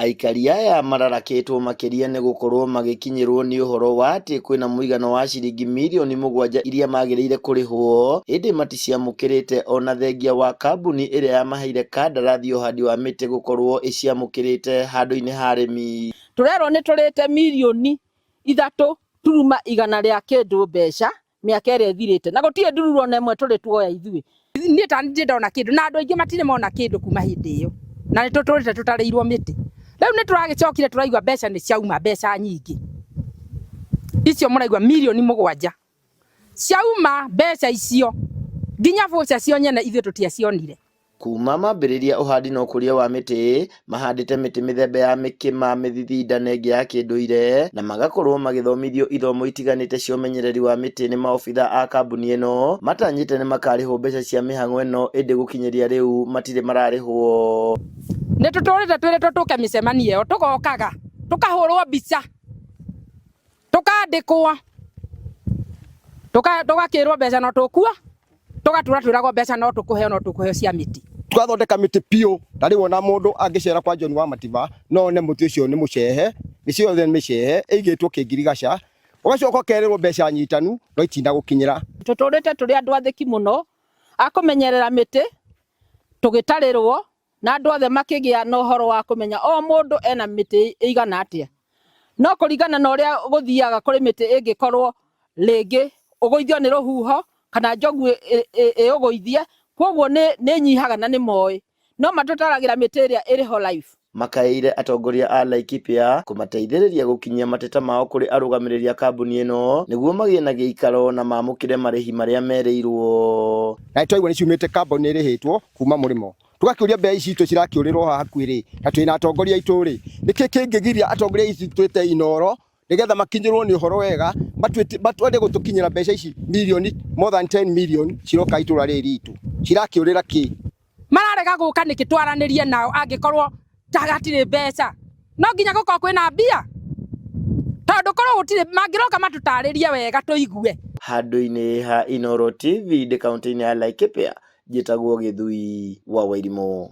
Aikari aya mararakĩtwo makĩria nĩ gũkorwo magĩkinyĩrwo nĩ ũhoro wa atĩ kwĩna mũigana wa ciringi mirioni mũgwanja iria magĩrĩire kũrĩhwo ĩndĩ maticiamũkĩrĩte ona thengia wa kambuni ĩrĩa yamaheire kandarathi ya ũhandi wa mĩtĩ gũkorwo ĩciamũkĩrĩte handũ-inĩ ha arĩmi. Tũrerwo nĩ tũrĩte mirioni ithatũ turuma igana rĩa kĩndũ mbeca mĩaka ĩrĩa ĩthirĩte na gũtirĩ ndururu ona ĩmwe tũrĩ tuoya ithuĩ. Niĩ ta ndirĩ ndona kĩndũ na andũ aingĩ matirĩ mona kĩndũ kuma hĩndĩ ĩyo na nĩ tũtũrĩte tũtarĩirwo mĩtĩ. Rĩu nĩ tũragĩcokire tũraigua mbeca nĩ ciauma mbeca nyingĩ icio mũraigua mirioni mũgwanja ciauma mbeca icio nginya voucher cio nyene ithuĩ tũtiacionire. Kuma mambĩrĩria ũhandi na ũkũria wa mĩtĩ, mahandĩte mĩtĩ mĩthemba ya mĩkĩma, mĩthithinda na ĩngĩ ya kĩndũire na magakorwo magĩthomithio ithomo itiganĩte cia ũmenyereri wa mĩtĩ nĩ maobitha a kambuni ĩno, matanyĩte nĩmakarĩhwo mbeca cia mĩhang'o ĩno ĩndĩ gũkinyĩria rĩu matirĩ mararĩhwo. Nĩ tũtũrĩte twĩrĩtwo tũke mĩcemanio ĩyo tũgokaga tũkahũrwo mbica tũkandĩkwo tũgakĩrwo mbeca no tũkua tũgatũra twĩragwo mbeca no tũkũheo no tũkũheo cia mĩtĩ. Tũgathondeka mĩtĩ biũ ta rĩu ona mũndũ angĩcera kwa John wa Matiba no one mũtĩ ũcio nĩ mũcehe, mĩtĩ yothe nĩ mĩcehe ĩigĩtwo kĩngirigaca, ũgacoka ũkerĩrwo mbeca nyitanu no itinagũkinyĩra. Tũtũrĩte tũrĩ andũ athĩki mũno a kũmenyerera mĩtĩ tũgĩtarĩrwo na andũ othe makĩgĩa na ũhoro wa kũmenya o mũndũ ena mĩtĩ ĩigana atĩa. No kũringana na ũrĩa gũthiaga kũrĩ mĩtĩ ĩngĩkorwo rĩngĩ ũgũithio nĩ rũhuho kana njogu ĩũgũithie, kwoguo nĩ ĩnyihaga na nĩ moĩ. No matũtaragĩra mĩtĩ ĩrĩa ĩrĩ ho live. Makaĩire atongoria a Laikipia kũmateithĩrĩria gũkinyia mateta mao kũrĩ arũgamĩrĩri a kambuni ĩno nĩguo magĩe na gĩikaro na mamũkĩre marĩhi marĩa merĩirwo. Na nĩtwaigua nĩciumĩte kambuni ĩrĩhĩtwo kuma mũrĩmo. Tũgakĩũria mbea ici citũ cirakĩũrĩrwo haha hakuhĩ rĩ, na twĩna atongoria aitũ rĩ, nĩkĩ kĩngĩgiria atongoria ici twĩte Inooro nĩgetha makinyĩrwo nĩ ũhoro wega, matwende gũtũkinyĩra mbeca ici mirioni more than 10 million ciroka itũra rĩrĩ ritũ, cirakĩũrĩra kĩ? Mararega gũka nĩkĩ twaranĩrie nao angĩkorwo ta hatirĩ mbeca? No nginya gũkorwo kwĩna mbia? Tondũ korwo gũtirĩ mangĩroka matũtarĩrie wega tũigue. Handũ-inĩ ha Inooro TV ndĩ kaũntĩ-inĩ ya Laikipia, njĩtagwo Gĩthui wa Wairimũ.